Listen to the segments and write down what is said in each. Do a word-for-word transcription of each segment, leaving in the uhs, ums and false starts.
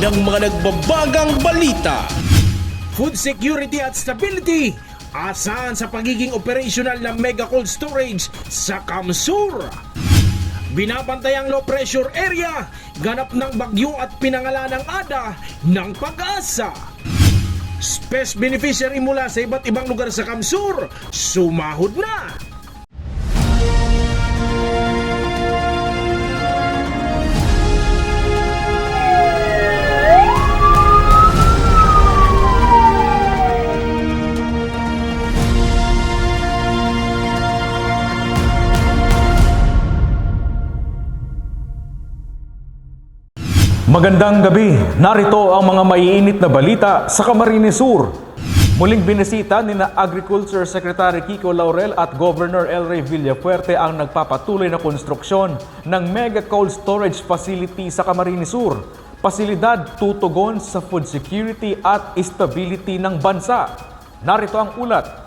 Ang mga nagbabagang balita. Food security at stability, asahan sa pagiging operational na Mega Cold Storage sa Kamsur. Binabantay ang low pressure area, ganap ng bagyo at pinangalanang ada ng PAGASA. Space beneficiary mula sa iba't ibang lugar sa Kamsur, sumahod na! Magandang gabi. Narito ang mga maiinit na balita sa Camarines Sur. Muling binisita ni na Agriculture Secretary Kiko Laurel at Governor Elray Villafuerte ang nagpapatuloy na konstruksyon ng Mega Cold Storage Facility sa Camarines Sur. Pasilidad tutugon sa food security at stability ng bansa. Narito ang ulat.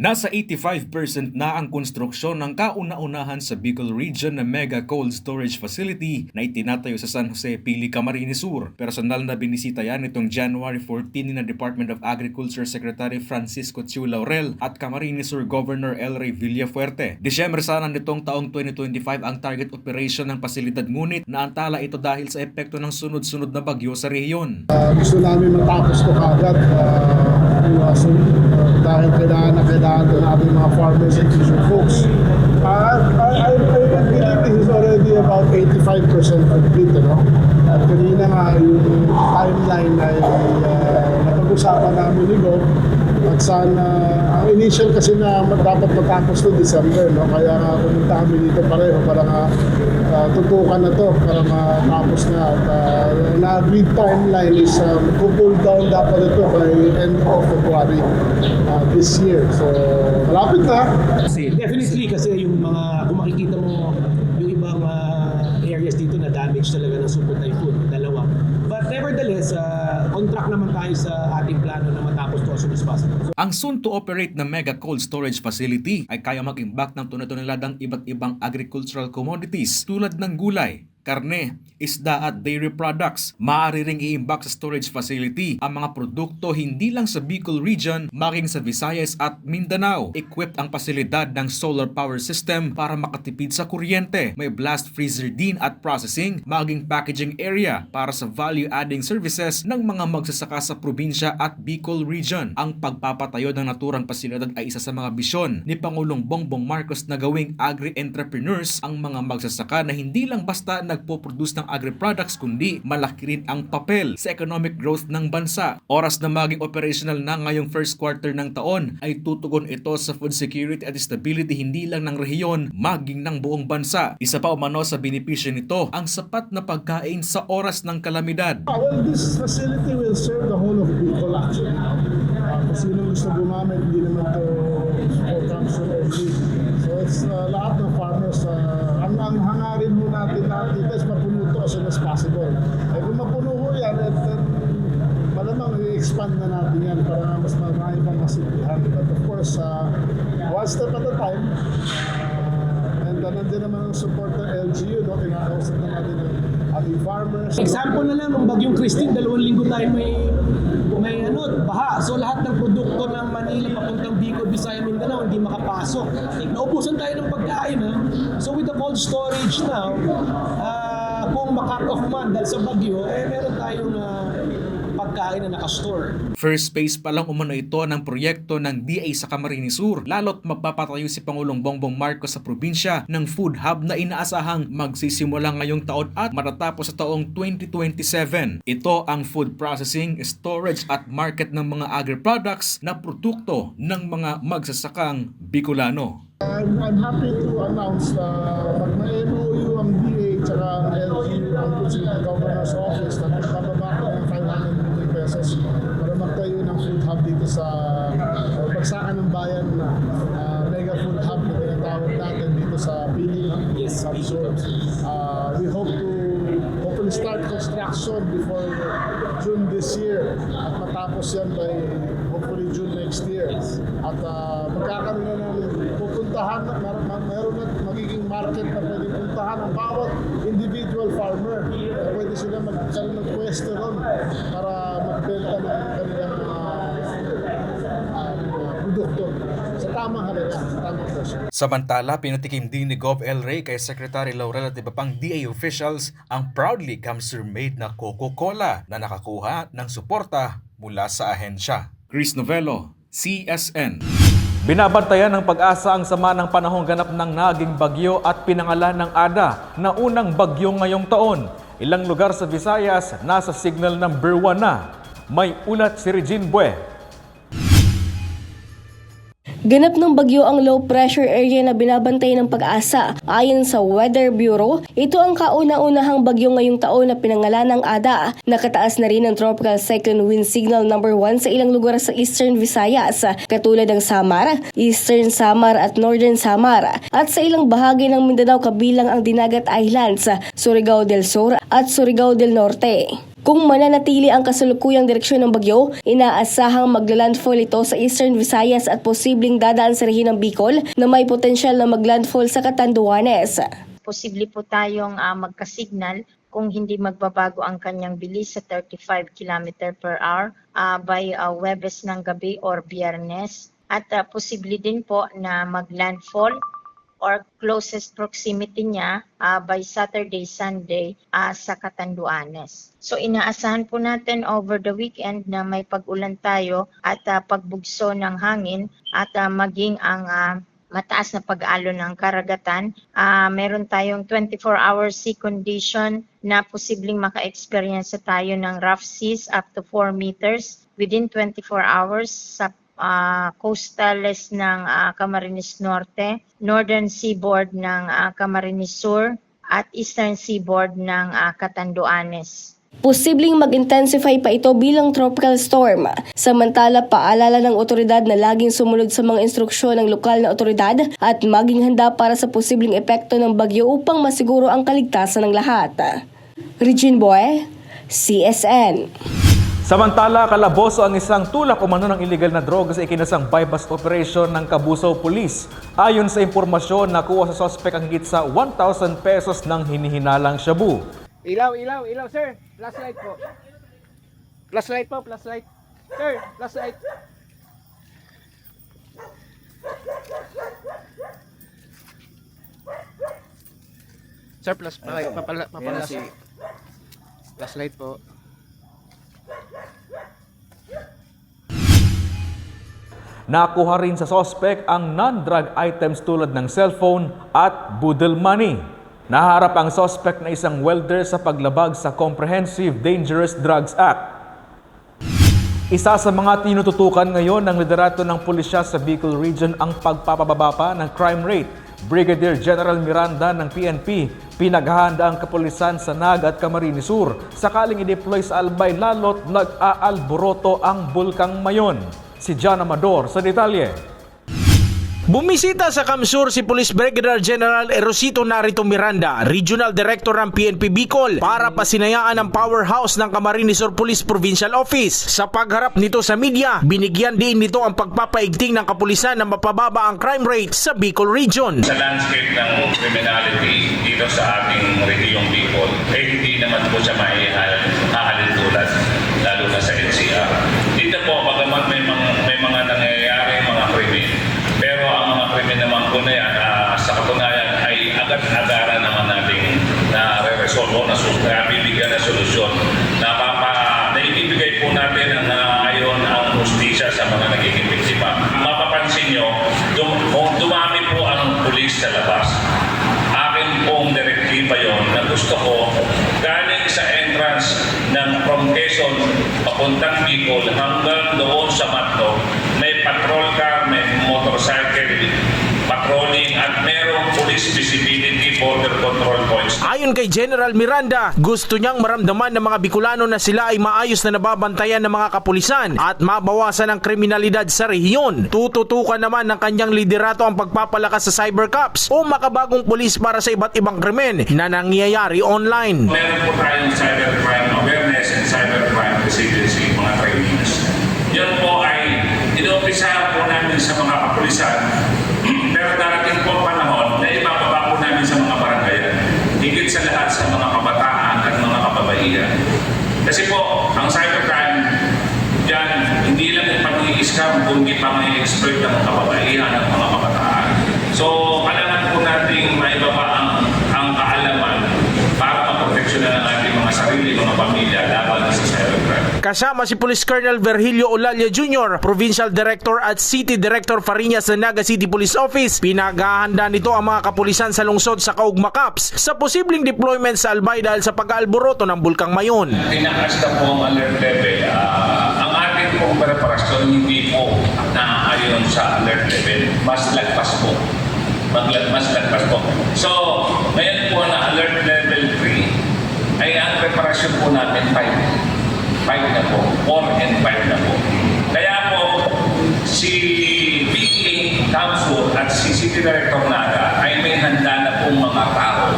Nasa eighty-five percent na ang konstruksyon ng kauna-unahan sa Bicol Region na Mega Cold Storage Facility na itinatayo sa San Jose, Pili, Camarines Sur. Personal na binisita yan nitong January fourteen ni na Department of Agriculture Secretary Francisco Chiu Laurel at Camarines Sur Governor Elray Villafuerte. Disyembre sana nitong taong twenty twenty-five ang target operation ng pasilidad, ngunit naantala ito dahil sa epekto ng sunod-sunod na bagyo sa rehiyon. Ah, gusto namin matapos to kaagad, ah, iwasan, ah, dahil kailangan na kailangan to ng ating mga farmers and fisher folks. Ah, I, I, I believe this is already about eighty-five percent complete, ano? At kanina nga, yung timeline ay, ah, napag-usapan namin ni Gov. At sana, ang initial kasi na ma-, dapat matapos to December, no? Kaya nga pumunta kami dito pareho para nga, ah, tutukan na to, para matapos na. At, ah, na-agreed timeline is, ah, magpo-pull down dapat ito by end of February, ah, this year. So, malapit na. Kasi, definitely, kasi yung mga, kung makikita mo, yung ibang, ah, areas dito na damage talaga ng Super Typhoon, dalawa. But nevertheless, ah, on track naman tayo sa ating plano na matapos to as soon as possible. Ang soon to operate na Mega Cold Storage Facility ay kaya mag-imbak ng tone-toneladang iba't ibang agricultural commodities tulad ng gulay, karne, isda at dairy products. Maaari ring iimbak sa storage facility ang mga produkto hindi lang sa Bicol Region, maging sa Visayas at Mindanao. Equipped ang pasilidad ng solar power system para makatipid sa kuryente. May blast freezer din at processing, maging packaging area para sa value-adding services ng mga magsasaka sa probinsya at Bicol Region. Ang pagpapatayo ng naturang pasilidad ay isa sa mga bisyon ni Pangulong Bongbong Marcos na gawing agri-entrepreneurs ang mga magsasaka na hindi lang basta nagpo-produce ng agri-products, kundi malaki rin ang papel sa economic growth ng bansa. Oras na maging operational na ngayong first quarter ng taon, ay tutugon ito sa food security at stability hindi lang ng rehiyon, maging ng buong bansa. Isa pa umano sa benepisyo nito, ang sapat na pagkain sa oras ng kalamidad. Ah, well, this facility will serve the whole of Bicol, actually, no? Ah, kung sino gusto gumamit, hindi naman to for Kamsur only. So, it's, ah, lahat ng farmers, ah, ang, ang hangarin ho natin lahat dito is mapuno to as soon as possible. Eh, kung mapuno ho yan, at, at malamang i-expand na natin yan para mas marami pang masilbihan. But of course, ah, one step at a time. And, ah, nandiyan naman ang support ng L G U, no? Kinakausap na natin ang ating farmers. Example na lang, nung Bagyong Christine, dalawang linggo tayo may, may, ano, baha. So, lahat ng produkto ng Manila papuntang Bicol, Visayas, Mindanao, hindi makapasok. Naubusan tayo ng pagkain, ha? So, with the cold storage now, ah, kung ma-cut off man dahil sa bagyo, eh, meron tayong, ah, pagkain na naka-store. First phase pa lang umano ito ng proyekto ng D A sa Camarines Sur, lalo't magpapatayo si Pangulong Bongbong Marcos sa probinsya ng food hub na inaasahang magsisimula ngayong taon at matatapos sa taong twenty twenty-seven. Ito ang food processing, storage at market ng mga agri-products na produkto ng mga magsasakang Bicolano. I'm, I'm happy to announce na mag-M O U ang D A tsaka ang L G U, ang Philippine Governor's Office, na magbababa ng five hundred million pesos para magtayo ng food hub dito sa, uh, Bagsakan ng Bayan na, uh, mega food hub na tinatawag natin dito sa Pili, no? Yes, Pili. Uh, we hope to hopefully start construction before June this year at matapos yan by hopefully June next year. At, ah, magkakaroon na ng pupuntahan, mer-, mer-, meron na magiging market na pwedeng puntahan ang bawat individual farmer na pwede Sila mag-, sila magpwesto ron para magbenta ng kanilang mga, ah, mga produkto sa tamang halaga, sa tamang presyo. Samantala, pinatikim din ni Gov El Rey kay Secretary Laurel at iba pang D A officials ang proudly Kamsur-made na Coca-Cola na nakakuha ng suporta mula sa ahensya. Chris Novello, C S N. Binabantayan ng PAGASA ang sama ng panahong ganap ng naging bagyo at pinangalan ng Ada na unang bagyo ngayong taon. Ilang lugar sa Visayas nasa signal number one na. May ulat si Regine Bue. Ganap ng bagyo ang low pressure area na binabantayan ng PAGASA. Ayon sa Weather Bureau, ito ang kauna-unahang bagyo ngayong taon na pinangalan ng Ada. Nakataas na rin ang Tropical Cyclone Wind Signal number one sa ilang lugar sa Eastern Visayas, katulad ng Samar, Eastern Samar at Northern Samar, at sa ilang bahagi ng Mindanao kabilang ang Dinagat Islands, Surigao del Sur at Surigao del Norte. Kung mananatili ang kasalukuyang direksyon ng bagyo, inaasahang magla-landfall ito sa Eastern Visayas at posibleng dadaan sa rehiyonang Bicol na may potensyal na mag-landfall sa Catanduanes. Posible po tayong ah, magka-signal kung hindi magbabago ang kanyang bilis sa thirty-five kilometer per hour ah, by ah, Huwebes ng gabi or Biyernes. At ah, posible din po na mag-landfall or closest proximity niya ah, by Saturday, Sunday ah, sa Catanduanes. So inaasahan po natin over the weekend na may pag-ulan tayo at ah, pagbugso ng hangin at ah, maging ang ah, mataas na pag-aalon ng karagatan. Ah, meron tayong twenty-four hour sea condition na posibleng maka-experience tayo ng rough seas up to four meters within twenty-four hours sa ah, coastals ng ah, Camarines Norte, northern seaboard ng ah, Camarines Sur, at eastern seaboard ng ah, Catanduanes. Posibleng mag-intensify pa ito bilang tropical storm. Samantala, paalala ng otoridad na laging sumunod sa mga instruksyon ng lokal na otoridad at maging handa para sa posibleng epekto ng bagyo upang masiguro ang kaligtasan ng lahat. Regine Boy, C S N. Samantala, kalaboso ang isang tulak umano ng illegal na droga sa ikinasang buy-bust operation ng Cabusao Police. Ayon sa impormasyon, nakuha sa suspek ang higit sa one thousand pesos ng hinihinalang shabu. Ilaw, ilaw, ilaw, sir. Flashlight po. Flashlight po, flashlight. Sir, flashlight. Sir, plus, Ano to? papala, Yan papala, si flashlight po. Nakuha rin sa suspek ang non-drug items tulad ng cellphone at boodle money. Naharap ang suspek na isang welder sa paglabag sa Comprehensive Dangerous Drugs Act. Isa sa mga tinututukan ngayon ng liderato ng pulisya sa Bicol Region ang pagpapababa pa ng crime rate. Brigadier General Miranda ng P N P, pinaghahanda ang kapulisan sa Naga at Camarines Sur sakaling i-deploy sa Albay lalo't nag-aalboroto ang Bulkang Mayon. Si John Amador sa detalye. Bumisita sa Kamsur si Police Brigadier General Erosito Narito Miranda, Regional Director ng P N P Bicol, para pasinayaan ang powerhouse ng Camarines Sur Police Provincial Office. Sa pagharap nito sa media, binigyan din nito ang pagpapaigting ng kapulisan na mapababa ang crime rate sa Bicol Region. Sa landscape ng criminality dito sa ating rehiyong Bicol, eh hindi naman po siya maihal-, hahalintulad, lalo na sa N C R. Dito po, bagamat may mga, may mga nangyayari, mga krimen, pero ang mga krimen naman po na yan, ah, sa katunayan, ay agad-agaran naman nating nare-resolve o nasus- nabibigyan ng solusyon. Napapa-, naibibigay po natin ang, ah, ayon ang hustisya sa mga nagiging biktima. Mapapansin nyo, dum- kung dumami po ang pulis sa labas, akin pong direktiba yon na gusto ko galing sa entrance ng from Quezon papuntang Bicol hanggang doon sa Matnog, may patrol car, may motorcycle patrolling at merong police visibility border control points. Ayon kay General Miranda, gusto niyang maramdaman ng mga Bicolano na sila ay maayos na nababantayan ng mga kapulisan at mabawasan ang kriminalidad sa rehiyon. Tututukan naman ng kanyang liderato ang pagpapalakas sa cyber cops o makabagong pulis para sa iba't ibang krimen na nangyayari online. Meron po tayong cybercrime awareness and cybercrime resiliency, mga trainings. Yun po ay inumpisahan po namin sa mga kapulisan, pero darating po ang panahon na ibababa po namin sa mga barangayan. Higit sa lahat sa mga kabataan at mga kababaihan. Kasi po, ang cybercrime, yan, hindi lang yung pag-i-scam, kundi pang-i-exploit ng kababaihan, ng mga kabataan. So, kailangan po nating maibaba ang, ang kaalaman para maproteksyonan ang ating mga sarili, mga pamilya laban sa cybercrime. Kasama si Police Colonel Virgilio Olalia Junior, Provincial Director at City Director Fariñas ng Naga City Police Office, pinaghahanda nito ang mga kapulisan sa lungsod sa Kaugma Caps sa posibleng deployment sa Albay dahil sa pag-aalboroto ng Bulkang Mayon. Tinaas na po ang alert level. Ah, ang ating pong preparasyon hindi po naaayon sa alert level. Mas lagpas po. Magla-, mas lagpas po. So, ngayon po na alert level three, ay ang preparasyon po namin five. Five na po. Four and five na po. Kaya po, si P A Council at si City Director Naga ay may handa na pong mga tao.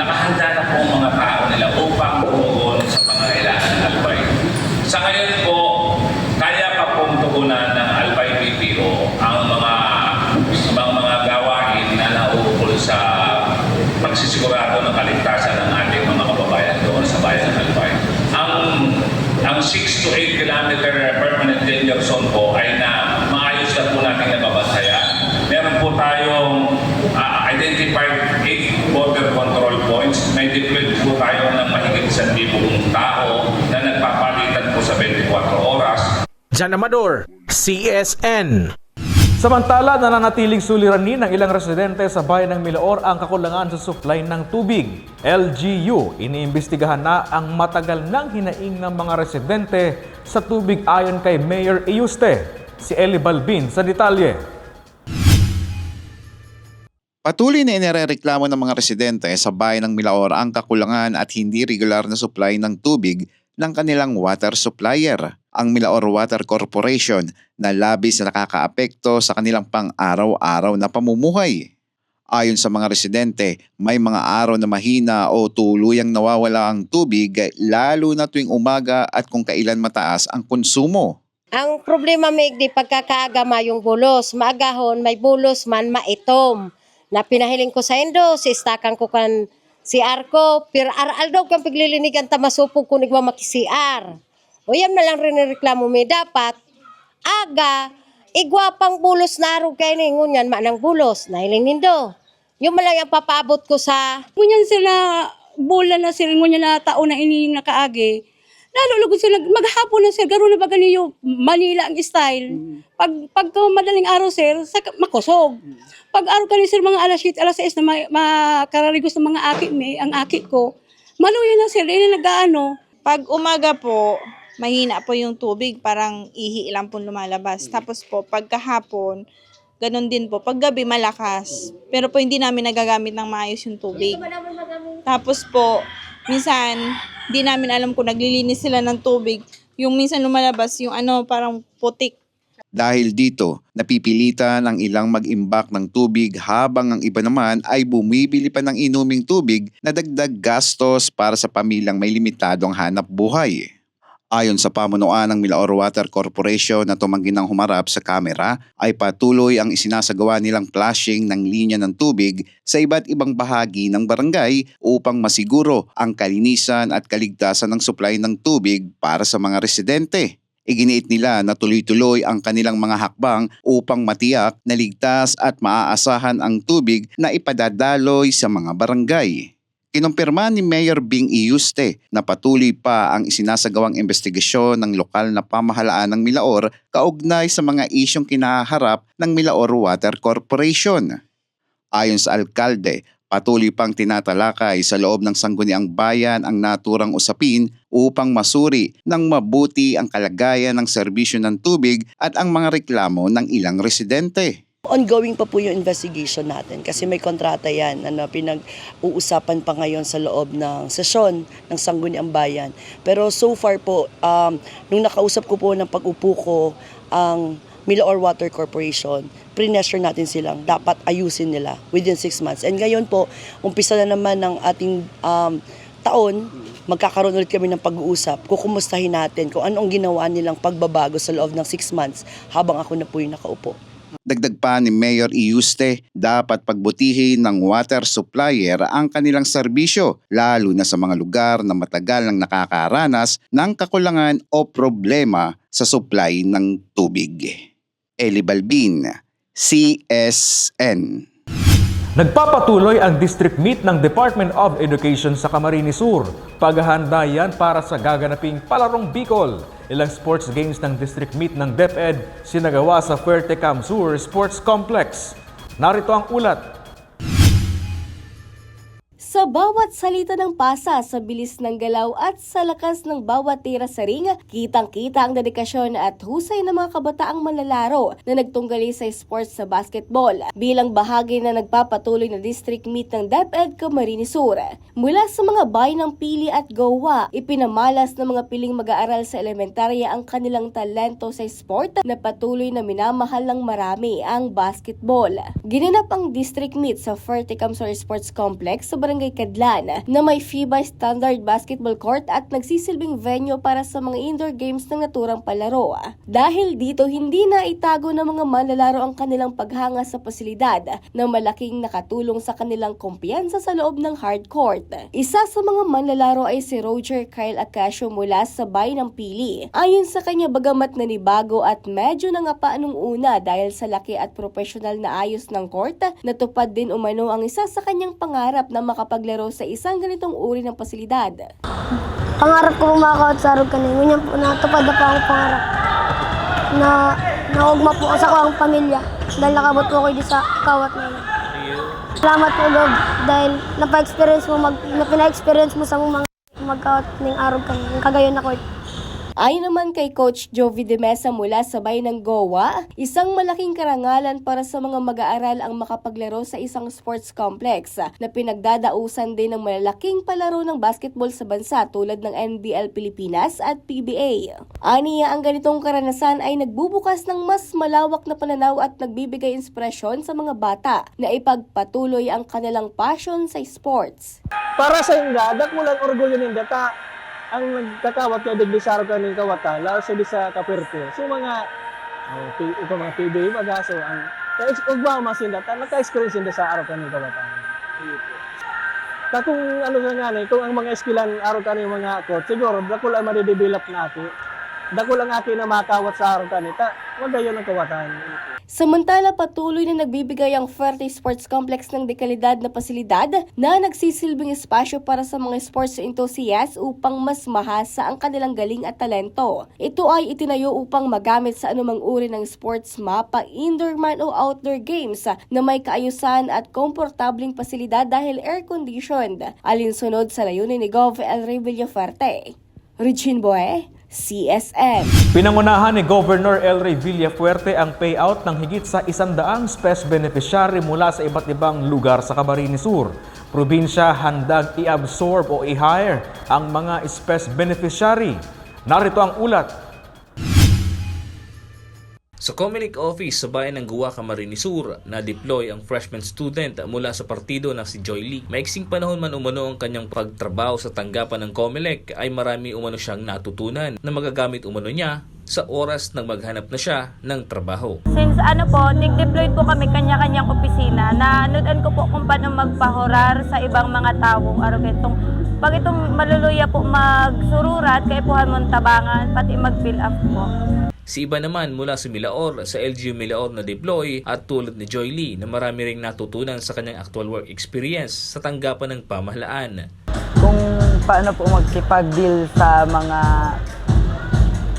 Nakahanda na pong mga tao nila upang tumugon sa pangangailangan ng Albay. Sa ngayon po, kaya pa pong tugunan ng Albay P P O ang mga, mga, mga gawain na nauukol sa pagsisigurado ng kaligtasan ng ating mga kababayan doon sa bayan ng Albay. Ang, ang six to eight kilometer permanent danger zone po ay na maayos na po nating nababantayan. Meron po tayong, ah, identified eight border control points. May deployed po tayo ng mahigit isang libong tao na nagpapalitan po sa twenty-four oras. Jan Amador, C S N. Samantala, nananatiling suliranin ng ilang residente sa bayan ng Milaor ang kakulangan sa supply ng tubig. L G U, iniimbestigahan na ang matagal nang hinaing ng mga residente sa tubig, ayon kay Mayor Yuste. Si Eli Balbin sa detalye. Patuloy na inirereklamo ng mga residente sa bayan ng Milaor ang kakulangan at hindi regular na supply ng tubig ng kanilang water supplier, ang Milaor Water Corporation, na labis na nakakaapekto sa kanilang pang-araw-araw na pamumuhay. Ayon sa mga residente, may mga araw na mahina o tuluyang nawawala ang tubig, lalo na tuwing umaga at kung kailan mataas ang konsumo. Ang problema, Meg, di pagkakaaga mayong bulos. Maagahon, may bulos man, maitom. Na pinahiling ko sa indo, si istakan ko kan si Arco, pir-, ar-aldaw kan piglilinigan ta masupog kun igwa maki-C R. O yan na lang rinireklamo mi. Dapat, aga, igwa pang bulos na arog kaini, ngunyan manang bulos, nahiling nindo. Yung man lang yung papaabot ko sa Ngunyan sila, bulan na sila, ngunyan na taon na ini yung nakaagi. Lalo lugod sila, maghapon na sila, garo na baga niyo, Manila ang style. Mm. Pag, pagka madaling araw, sir, sa, makusog. Mm. Pag araw kani, sir, mga alas siyete, alas sais na ma-, makararigos ng mga aki mi, ang aki ko, maluya na, sir, dahil nag-aano. Pag umaga po, mahina po yung tubig, parang ihi lang po lumalabas. Mm. Tapos po, pagkahapon, ganun din po. Pag gabi, malakas. Pero po, hindi namin nagagamit ng maayos yung tubig. Tapos po, minsan, di namin alam kung naglilinis sila ng tubig. Yung minsan lumalabas, yung ano, parang putik. Dahil dito, napipilitan ang ilang mag-imbak ng tubig habang ang iba naman ay bumibili pa ng inuming tubig na dagdag gastos para sa pamilyang may limitadong hanap buhay. Ayon sa pamunuan ng Milaor Water Corporation na tumanggi nang humarap sa kamera, ay patuloy ang isinasagawa nilang flushing ng linya ng tubig sa iba't ibang bahagi ng barangay upang masiguro ang kalinisan at kaligtasan ng supply ng tubig para sa mga residente. Iginiit nila na tuloy-tuloy ang kanilang mga hakbang upang matiyak na ligtas at maaasahan ang tubig na ipadadaloy sa mga barangay. Kinumpirma ni Mayor Bing Iyuste na patuloy pa ang isinasagawang imbestigasyon ng lokal na pamahalaan ng Milaor kaugnay sa mga isyong kinaharap ng Milaor Water Corporation. Ayon sa alkalde, patuloy pang tinatalakay sa loob ng Sangguniang Bayan ang naturang usapin upang masuri ng mabuti ang kalagayan ng serbisyo ng tubig at ang mga reklamo ng ilang residente. Ongoing pa po yung investigation natin kasi may kontrata yan, ano, pinag-uusapan pa ngayon sa loob ng sesyon ng Sangguniang Bayan. Pero so far po, um, nung nakausap ko po ng pag-upo ko ang Milaor Water Corporation, pressure natin silang dapat ayusin nila within six months. And ngayon po, umpisa na naman ng ating, um, taon, magkakaroon ulit kami ng pag-uusap. Kukumustahin natin kung ano ang ginawa nilang pagbabago sa loob ng six months habang ako na po yung nakaupo. Dagdag pa ni Mayor Iuste, dapat pagbutihin ng water supplier ang kanilang serbisyo, lalo na sa mga lugar na matagal nang nakakaranas ng kakulangan o problema sa supply ng tubig. Eli Balbin, C S N. Nagpapatuloy ang District Meet ng Department of Education sa Camarines Sur. Paghahanda yan para sa gaganaping Palarong Bicol. Ilang sports games ng District Meet ng DepEd sinagawa sa Fuertecam Sur Sports Complex. Narito ang ulat. Sa bawat salita ng pasa, sa bilis ng galaw at sa lakas ng bawat tira sa ring, kitang-kita ang dedikasyon at husay ng mga kabataang manlalaro na nagtunggali sa sports sa basketball bilang bahagi na nagpapatuloy na district meet ng DepEd Camarines Sur. Mula sa mga bayan ng Pili at Goa, ipinamalas ng mga piling mag-aaral sa elementarya ang kanilang talento sa sport na patuloy na minamahal ng marami, ang basketball. Ginanap ang district meet sa Fuerte Camsor Sports Complex sa Barangay Kadlan na may FIBA standard basketball court at nagsisilbing venue para sa mga indoor games ng naturang palaro. Dahil dito, hindi na itago ng mga manlalaro ang kanilang paghanga sa pasilidad na malaking nakatulong sa kanilang kumpiyansa sa loob ng hard court. Isa sa mga manlalaro ay si Roger Kyle Acacio mula sa Bay ng Pili. Ayon sa kanya, bagamat nanibago at medyo nangapa nung una dahil sa laki at profesyonal na ayos ng court, natupad din umano ang isa sa kanyang pangarap na makapaglaro sa isang ganitong uri ng pasilidad. Pangarap ko po makakawat sa arog kani. Ngunyan po, natupad na po ang pangarap na naugma po sa akong pamilya dahil nakabot po ako di sa kawat na yun. Salamat po, Gov, dahil napa-experience mo, mag, na pina-experience mo sa mga magkawat ning arog kani. Kagayon ako. Ayon naman kay Coach Jovi de Mesa mula sa Bay ng Goa, isang malaking karangalan para sa mga mag-aaral ang makapaglaro sa isang sports complex na pinagdadausan din ng malalaking palaro ng basketball sa bansa tulad ng N B L Pilipinas at P B A. Aniya, ang ganitong karanasan ay nagbubukas ng mas malawak na pananaw at nagbibigay inspirasyon sa mga bata na ipagpatuloy ang kanilang passion sa sports. Para sa inda, dakulang orgulyo ninda ta ang nagkakawat kay digdi sa arog kaning kawatan, lalo sa di sa Capuerte. So mga oh, pi- ito mga P B A baga, so ang kaya ugma man sinda ta naka-experience sinda sa arog kaning kawatan. Ta kung ano sa nga ni, kung ang mga eskwelahan arog kaning mga court, siguro dakul ang madidevelop na aki. Dakul ang aki na makawat sa arog kani ta magayon ang kawatan. Samantala, patuloy na nagbibigay ang Fuerte Sports Complex ng dekalidad na pasilidad na nagsisilbing espasyo para sa mga sports enthusiast upang mas mahasa ang kanilang galing at talento. Ito ay itinayo upang magamit sa anumang uri ng sports, mapa, indoor man o outdoor games, na may kaayusan at komportableng pasilidad dahil air-conditioned, alinsunod sa layunin ni Gov El Rey Villafuerte. Regine Boe, C S N. Pinangunahan ni Governor El Rey Villafuerte ang payout ng higit sa isandaang SPES beneficiary mula sa iba't ibang lugar sa Camarines Sur. Probinsya handang i-absorb o i-hire ang mga SPES beneficiary. Narito ang ulat. Sa Comelec office sa bayan ng Guwa, Camarines Sur, na-deploy ang freshman student mula sa partido na si Joy Lee. Maiksing panahon man umano ang kanyang pagtrabaho sa tanggapan ng Comelec, ay marami umano siyang natutunan na magagamit umano niya sa oras na maghanap na siya ng trabaho. Since ano po, nag-deploy po kami kanya-kanyang opisina, nanudan ko po kung paano magpahurar sa ibang mga tawong arugentong pag itong maluluya po magsururat, kaipuhan mong tabangan, pati mag-fill up po. Si iba naman mula sa Milaor, sa L G U Milaor na-deploy at tulad ni Joy Lee na marami ring natutunan sa kanyang actual work experience sa tanggapan ng pamahalaan. Kung paano po makipag-deal sa mga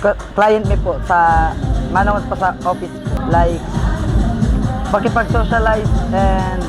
cl- client mi po sa manungot po sa office po. Like, makipag-socialize and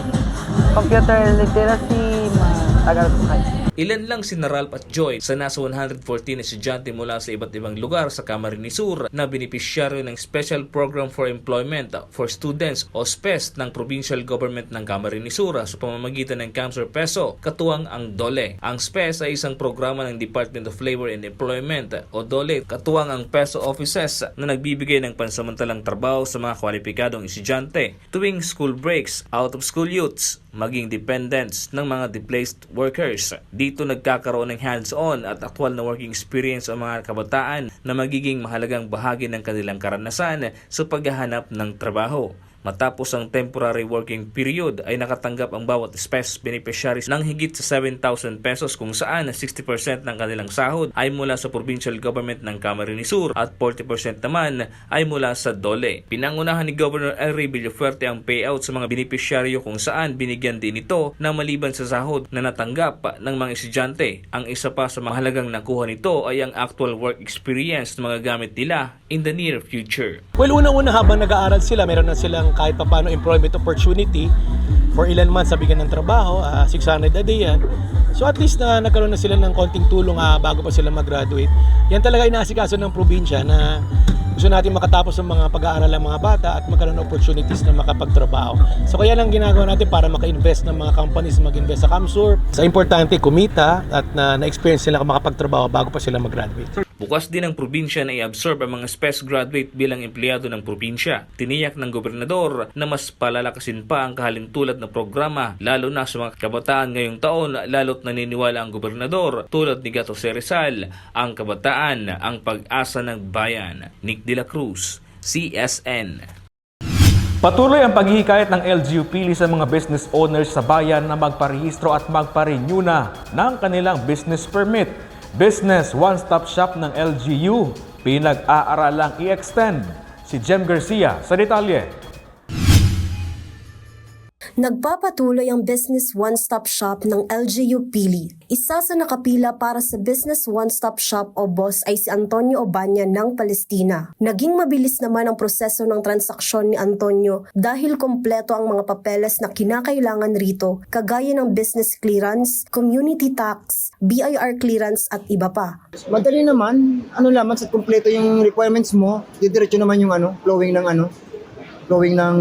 computer literacy, mga Tagalog po kayo. Ilan lang sina Ralph at Joy sa nasa one hundred fourteen estudyante mula sa iba't ibang lugar sa Camarines Sur na benepisyaryo ng Special Program for Employment for Students o SPES ng Provincial Government ng Camarines Sur sa pamamagitan ng CamSur Peso, katuwang ang DOLE. Ang SPES ay isang programa ng Department of Labor and Employment o DOLE, katuwang ang Peso offices na nagbibigay ng pansamantalang trabaho sa mga kwalipikadong estudyante tuwing school breaks, out-of-school youths, maging dependents ng mga displaced workers. Dito nagkakaroon ng hands-on at aktual na working experience ang mga kabataan na magiging mahalagang bahagi ng kanilang karanasan sa paghahanap ng trabaho. Matapos ang temporary working period ay nakatanggap ang bawat SPES beneficiaries ng higit sa seven thousand pesos, kung saan sixty percent ng kanilang sahod ay mula sa provincial government ng Camarines Sur at forty percent naman ay mula sa DOLE. Pinangunahan ni Governor Elry Villafuerte ang payout sa mga benepisyaryo, kung saan binigyan din ito na maliban sa sahod na natanggap ng mga estudyante. Ang isa pa sa mahalagang nakuha nito ay ang actual work experience na magagamit nila in the near future. Well, unang-una, habang nag-aaral sila, meron na silang kahit papaano employment opportunity for ilan man sa bigyan ng trabaho, ah, six hundred a day yan. So at least na nagkaroon na sila ng konting tulong, ah, bago pa sila mag-graduate. Yan talaga inaasikaso ng probinsya, na gusto natin makatapos ang mga pag-aaral ng mga bata at magkaroon ng opportunities na makapagtrabaho. So kaya lang ginagawa natin para maka-invest ng mga companies, mag-invest sa CamSur. Sa importante, kumita at na, na-experience nila makapagtrabaho bago pa sila mag-graduate. Bukas din ang probinsya na i-absorb ang mga SPES graduate bilang empleyado ng probinsya. Tiniyak ng gobernador na mas palalakasin pa ang kahalintulad na programa, lalo na sa mga kabataan ngayong taon, lalo't naniniwala ang gobernador, tulad ni Gato Ceresal, ang kabataan ang pag-asa ng bayan. Nick de la Cruz, C S N. Patuloy ang paghihikayat ng L G U Pili sa mga business owners sa bayan na magparehistro at magpa-renew na ng kanilang business permit. Business One Stop Shop ng L G U, pinag-aaralang i-extend. Si Jem Garcia sa detalye. Nagpapatuloy ang Business One Stop Shop ng L G U Pili. Isa sa nakapila para sa Business One Stop Shop o BOSS ay si Antonio Obaña ng Palestina. Naging mabilis naman ang proseso ng transaksyon ni Antonio dahil kompleto ang mga papeles na kinakailangan rito, kagaya ng business clearance, community tax, B I R clearance at iba pa. Madali naman, ano naman, sa kompleto yung requirements mo, didiretso naman yung ano, flowing ng ano, flowing ng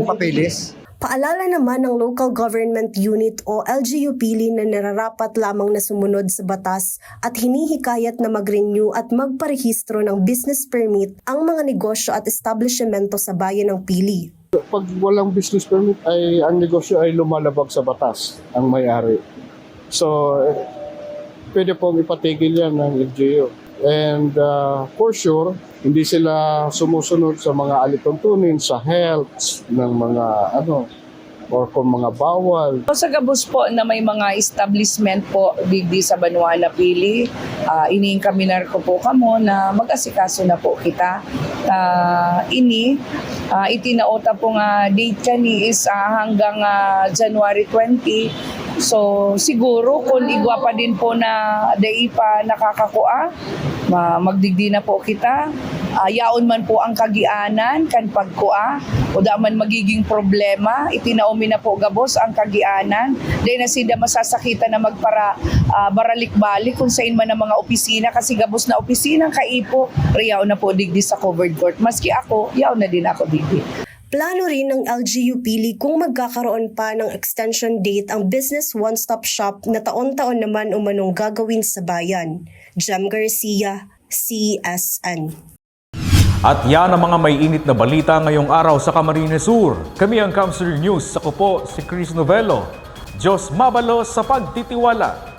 papeles. Paalala naman ng Local Government Unit o L G U Pili na nararapat lamang na sumunod sa batas at hinihikayat na mag-renew at magparehistro ng business permit ang mga negosyo at establisyemento sa bayan ng Pili. Pag walang business permit ay ang negosyo ay lumalabag sa batas ang may-ari. So, eh, pwede pong ipatigil yan ng L G U. And uh, for sure, hindi sila sumusunod sa mga alituntunin sa health ng mga ano, or kung mga bawal. Sa gabos po na may mga establishment po digdi sa banwa na Pili, uh, iniinkaminar ko po kamo na mag-asikaso na po kita. Uh, ini, uh, itinao ta po nga date kani is uh, hanggang uh, January twenty. So siguro kung igwa pa din po na dai pa nakakakua, magdigdi na po kita. Uh, yaon man po ang kagianan kan pagkua o da man magiging problema, itinao mi na po gabos ang kagianan. Dai na sinda masasakitan na magpara uh, baralik-balik kung sain man ang mga opisina, kasi gabos na opisina ang kaipo, riyaw na po digdi sa covered court. Maski ako, yaw na din ako digdi. Plano rin ng L G U Pili kung magkakaroon pa ng extension date ang Business One Stop Shop na taon-taon naman umanong gagawin sa bayan. Jem Garcia, C S N. At yan ang mga may init na balita ngayong araw sa Camarines Sur. Kami ang Kamsur News. Ako po si Chris Novelo. Diyos mabalos sa pagtitiwala.